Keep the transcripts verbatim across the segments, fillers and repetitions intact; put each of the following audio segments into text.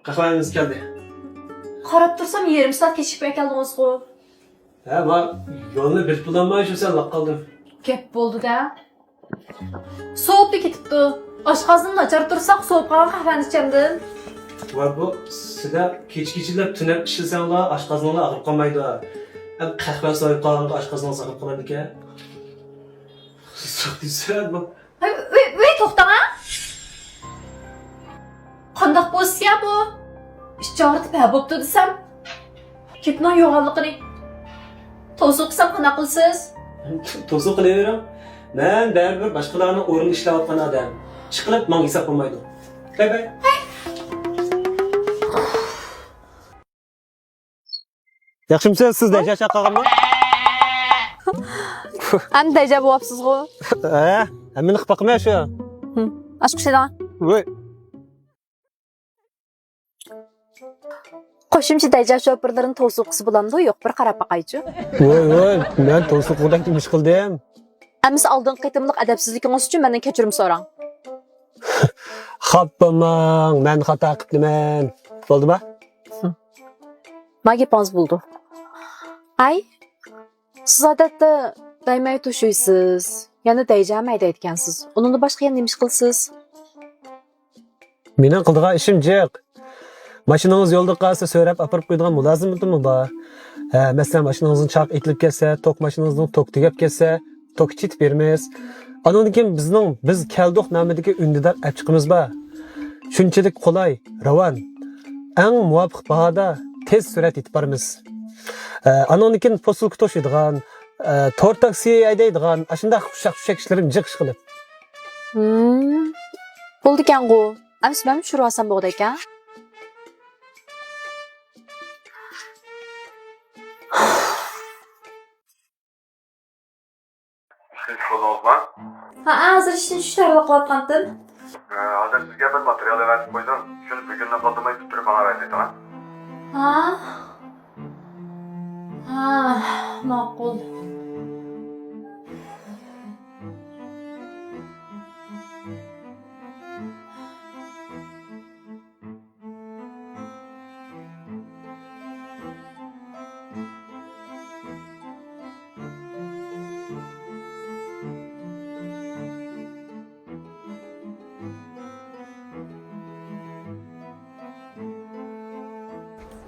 قەھۋەڭىز كەلدى. قاراپ تۇرسام، يېرىم سائەت كېچىكىپ كەلدىڭىزغۇ. ھە، ما يولنى بىلىپ بولالماي شۇ سەل لاق قالدىم. گەپ بولدى-دە. سوۋۇپلا كېتىپتۇ. ئاشقازىنىم ناچار تۇرساق، سوۋۇپ قالغان قەھۋەنى ئىچەمدىم. ۋاي، بۇ سىلەر كېچە-كېچىلەپ تۈنەپ ئىشلىسەڭلار، ئاشقازىنىڭلار ئاغرىپ قالمايدۇ. ئەم، قەھۋە سوۋۇپ قالغاندا ئاشقازىنىڭىز ئاغرىپ قالامدىكەن؟ قىزىق دېسە، بۇ. ۋەي، ۋەي، ۋەي، توختاڭ ھە! قانداق پوزىتسىيە بۇ؟ ئىچى ئاغرىتىپ ھە بوپتۇ دېسەم، گېپىنىڭ يوغانلىقىنى. توسۇق قىلسام قانداق قىلىسىز؟ توسۇق قىلىۋېرىڭ. مەن بەرىبىر باشقىلارنىڭ ئورنىدا ئىشلەۋاتقان ئادەم. ئىشقىلىپ ماڭا ھېساب بولمايدۇ. باي باي. ياخشىمۇسىز؟ سىز دەيجا چاققانمۇ؟ ئەمدى دەيجا بوۋاپسىزغۇ؟ ھە، ھەممىنى قىلىپ باقىمەن شۇ. ھىم، ئاچقۇچ ئېلىڭ. ۋوي. قوشۇمچە دەيجا شوپۇرلىرىنى توسۇق قىلسا بولامدۇ؟ يوق، بىر قاراپ باقايچۇ. ۋوي، ۋوي، مەن توسۇق قىلغۇدەك نېمە ئىش قىلدىم؟ ئەمىسە ئالدىنقى قېتىملىق ئەدەپسىزلىكىڭىز ئۈچۈن مەندىن كەچۈرۈم سوراڭ. خاپا بولماڭ، مەن خاتا قىپتىمەن. بولدىما؟ ما گېپىڭىز بولدى. ئاي، سىز ئادەتتە دەيمەي توشۇيسىز، يەنە دەيجەم ھەيدەيدىكەنسىز. ئۇنىڭدىن باشقا يەنە نېمە ئىش قىلىسىز؟ مېنىڭ قىلىدىغان ئىشىم جىق. ماشىنىڭىز يولدا قالسا، سۆرەپ ئاپىرىپ قويىدىغان مۇلازىمىتىممۇ بار. ھە، مەسىلەن، ماشىنىڭىزنىڭ چاقى ئېتىلىپ كەتسە، توك ماشىنىڭىزنىڭ توكى تۈگەپ كەتسە، توكى چېتىپ بېرىمىز. ئاندىن كېيىن بىزنىڭ بىز كەلدۇق نامىدىكى ئۈندىدار ئەپچىقىمىز بار. شۇنچىلىك قولاي، راۋان، ئەڭ مۇۋاپىق باھادا تېز سۈرئەت يېتىپ بارىمىز. ھە، ئاندىن كېيىن پوسۇلكا توشۇيدىغان، ئە، تور تاكسى ھەيدەيدىغان، ئاشۇنداق ئۇششاق-چۈششەك ئىشلىرىم جىق ئىشقىلىپ. ھىم. بولىدىكەنغۇ. ئەمىسە مەنمۇ چۈشۈرۈۋالسام بولىدىكەن. ئىشتىن چىقىۋالدىڭىزمۇ؟ ھە، ھازىر ئىشتىن چۈشۈپ تەييارلىق قىلىۋاتقانتىم. ھە، ھازىر سىزگە بىر ماتېرىيال ئەۋەتىپ قويدۇم. شۇنى بۈگۈندىن قالدۇرماي پۈتتۈرۈپ ماڭا ئەۋەتىۋېتىڭ. ھە؟ ھە، ماقۇل.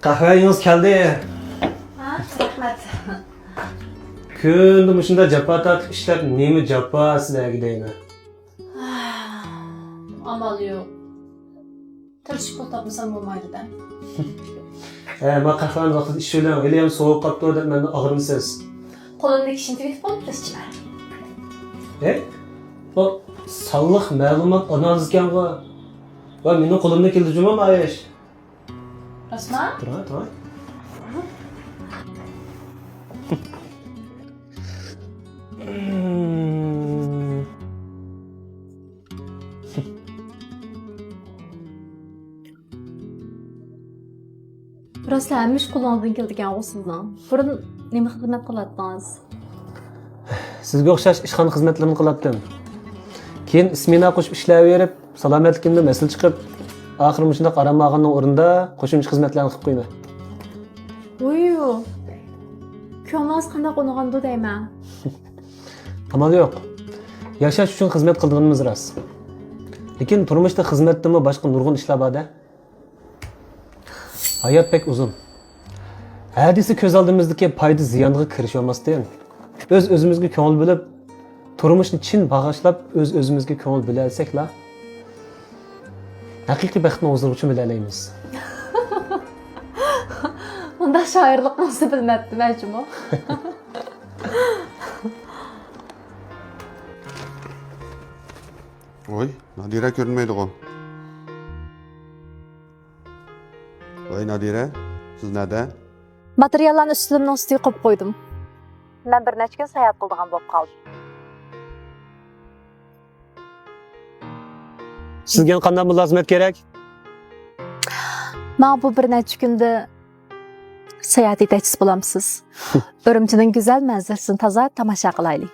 قەھۋەڭىز كەلدى. ھە، رەھمەت. كۈندە مۇشۇنداق جاپا تارتىپ ئىشلەپ، نېمە جاپا سىلەرگە دەيمەن. ئامال يوق. تىرىشىپ پۇل تاپمىسام بولمايدۇ-دە. ھە، ما قەھۋەنى ۋاقتىدا ئىچىۋېلىڭ، ھېلىھەم سوۋۇپ قاپتۇ دەپ مەندىن ئاغرىنىسىز. قولۇمدىكى ئىشنى تۈگىتىپ بولۇپلا ئىچىمەن. ھەي، بۇ سانلىق مەلۇمات ئانالىزى ئىكەنغۇ. ۋە مېنىڭ قولۇمدىن كېلىدۇ جۇمۇ ما ئىش. راستما؟ تۇرۇڭ، تۇرۇڭ. راستلا ھەممە ئىش قولىڭىزدىن كېلىدىكەنغۇ سىزنىڭ. بۇرۇن نېمە خىزمەت قىلاتتىڭىز؟ سىزگە ئوخشاش ئىشخانا خىزمەتلىرىنى قىلاتتىم. كېيىن ئىسمېنا قوشۇپ ئىشلەۋېرىپ، سالامەتلىكىمدە مەسىلە چىقىپ، ئاخىرى مۇشۇنداق ئارام ئالغاننىڭ ئورنىدا قوشۇمچە خىزمەتلەرنى قىلىپ قويىمەن. ۋويۇ، كۆڭلىڭىز قانداق ئۇنىغاندۇ دەيمەن. ئامال يوق. ياشاش ئۈچۈن خىزمەت قىلىدىغىنىمىز راست. لېكىن تۇرمۇشتا خىزمەتتىنمۇ باشقا نۇرغۇن ئىشلار بار-دە. ھايات بەك ئۇزۇن. ھە دېسە كۆز ئالدىمىزدىكى پايدا زىيانغا كىرىشىۋالماستىن، ئۆز-ئۆزىمىزگە كۆڭۈل بۆلۈپ، تۇرمۇشنى چىن باغاشلاپ، ئۆز-ئۆزىمىزگە كۆڭۈل بۆلەلىسەكلا، ھەقىقىي بەختنى ھۇزۇرغا چۆمۈلەلەيمىز. بۇنداق شائىرلىق بولسا بىلمەپتىمەن جۇمۇ. ۋوي، نادىرە كۆرۈنمەيدىغۇ. ۋاي نادىرە، سىز نەدە؟ ماتېرىياللارنى ئۈستىلىمنىڭ ئۈستىگە قويۇپ قويدۇم. مەن بىر نەچچە كۈن ساياھەت قىلىدىغان بولۇپ قالدىم. سىزگە قانداق مۇلازىمەت كېرەك؟ ماڭا بۇ بىر نەچچە كۈندە ساياھەت يېتەكچىسى بولامسىز؟ ئۈرۈمچىنىڭ گۈزەل مەنزىرىسىنى تازا تاماشا قىلايلى.